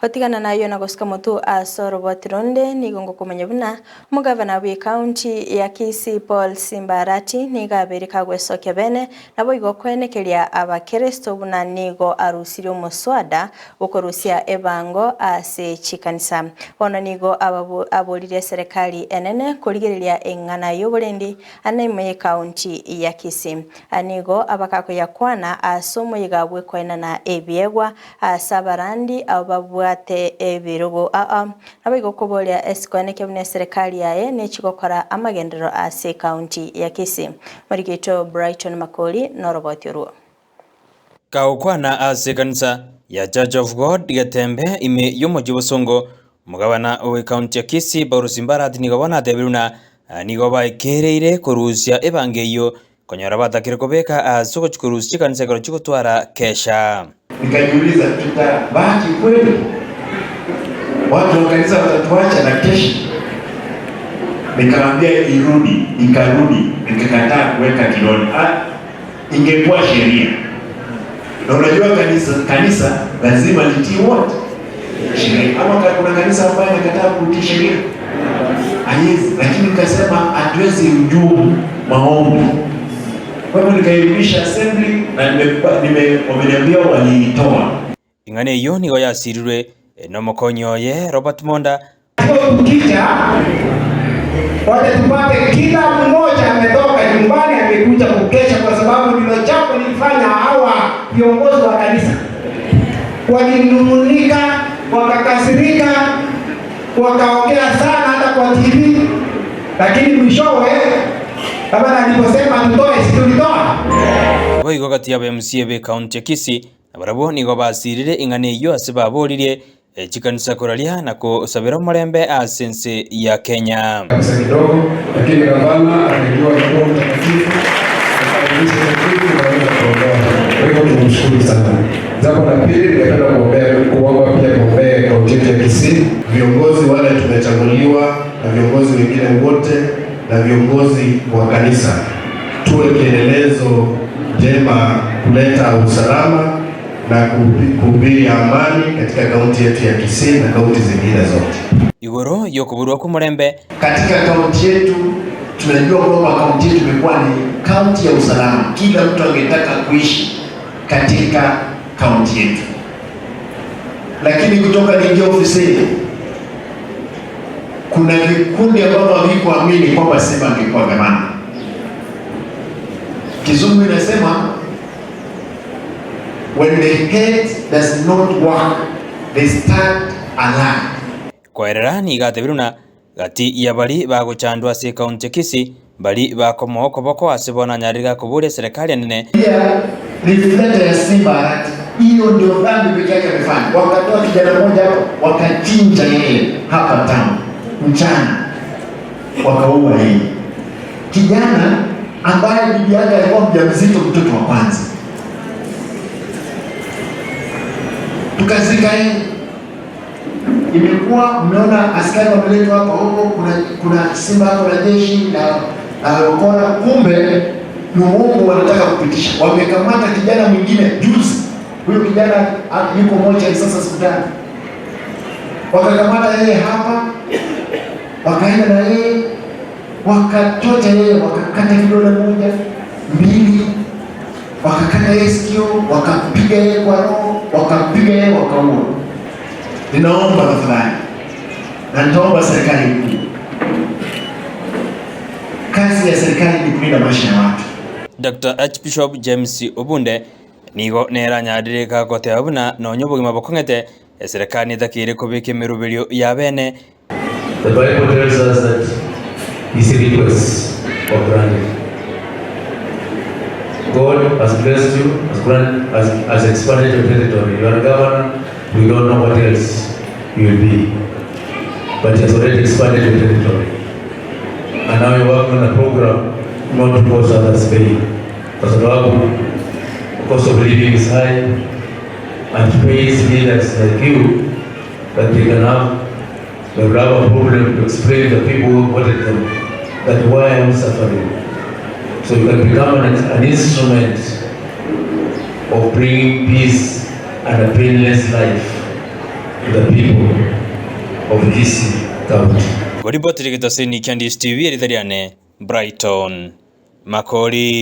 Otigana nayo na gosika motu ase oroboti ronde nigo ngokomanya buna omogavana bwe county ya Kisii Paul Simba Arati nigo abere kagwesokia bene nabo igo kwenekeria abakristo buna nigo arusirie omoswada gokorusia ebango ase chikanisa. Bono nigo aborire serikali enene korigereria eng'ana y'oborendi ane ime ye county ya Kisii. Nigo abakakoyakwana ase omoyiga bw'ekoenana ebiegwa ase abarandi abo babwate ebirogo nabo igo koboria esikoeneke buna eserikali yaye nechigokora amagenderero ase county ya Kisii. Morigeto Brighton Makori noroboti orwo. Kaokwana ase kanisa ya Church of God Getembe ime y'omoji Bosongo, omogabana owe county ya Kisii Paul Simba Arati nigo bono atebire buna nigo baekereire korusia ebango eyio konyora batakire kobeka ase ogochi korusia chikanisa ekero chigotwara kesha. Nikajiuliza, tutabaki kweli? Watu wa kanisa watatuacha na kesha? Nikamwambia irudi, ikarudi, nikakataa kuweka kidole. Ingekuwa sheria. Na unajua kanisa lazima litii what? Sheria. Ama kuna kanisa ambayo inakataa kutii sheria? Haiwezi. Lakini nikasema hatuwezi hujumu maombi. Kwa hivyo nikairudisha assembly na wameniambia waliitoa. Ing'ana eyo nigo yasirirwe nomokonyi oye Robert Monda. Tukija wacha tupate kila mmoja ametoka nyumbani amekuja kukesha, kwa sababu ndilo jambo lilifanya hawa viongozi wa kanisa walinung'unika, wakakasirika, wakaongea sana hata kwa TV, lakini mwishowe baba aliposema tutoe, si tulitoa. Boigo gati ya MCA be county ya Kisii nabarabwo nigo basirire ing'ana eyio ase baboririe chikanisa koraria na kosabera omorembe ase ense ya Kenya. Kabisa kidogo, lakini gavana alijua ni Roho Mtakatifu akabadilisha hiyo kitu na waweza kuondoa. Kwa hivyo tunamshukuru sana. Jambo la pili, ningependa kuomba pia kuombea kaunti yetu ya Kisii. Viongozi wale tumechaguliwa na viongozi wengine wote na viongozi wa kanisa, tuwe kielelezo njema kuleta usalama na kuhubiri amani katika kaunti yetu ya Kisii na kaunti zingine zote. Igoro yokuburwa kwa omorembe. Katika kaunti yetu tunajua kwamba kaunti yetu imekuwa ni kaunti ya usalama. Kila mtu angetaka kuishi katika kaunti yetu, lakini kutoka niingia ofisini kuna vikundi ambavyo havikuamini kwamba Simba angekuwa gavana. Kizungu inasema, "When the head does not work, they start a lie." Koerera nigo atebire buna gati ya bari bagochandwa ase ekaunti ya Kisii bari bakomoa okoboko ase bono anyarire gakoboria serikali enene. Pia reflector ya Simba Arati, hiyo ndio dhambi pekee yake amefanya. Wakatoa kijana mmoja hapo, wakachinja yeye hapa town mchana, wakaua yeye, kijana ambaye bibi yake alikuwa mjamzito, mtoto wa kwanza, tukazika yeye. Imekuwa mmeona askari wameletwa hapa huko, kuna simba hapo na jeshi na wakora, kumbe ni uongo wanataka kupitisha. Wamekamata kijana mwingine juzi, huyo kijana yuko moja sasa hospitali, wakakamata yeye hapa, wakaenda na yeye wakachota yeye, wakakata kidole moja mbili, wakakata yeye sikio, wakapiga yeye kwa roho, wakapiga yeye, wakaua. Ninaomba tafadhali, na nitaomba serikali kuu, kazi ya serikali ni kulinda maisha ya watu. Dr. Archbishop James Obunde nigo neranyarire gagoteba buna nonya obogima bokong'ete eserikali netakire kobeka emeroberio ya bene. The Bible tells us that his requests were granted. God has blessed you, has expanded your territory. You are a governor, we don't know what else you will be. But he has already expanded your territory. And now you're working on a program not to cause others pain. Kwa sababu cost of living is high and pays leaders like you that they can have they will have a problem to explain to the people who voted them that why I'm suffering. So you can become an instrument of bringing peace and a painless life. to the people of Kisii County. Goriboti gitosini kia Ndisi TV, Brighton Makori.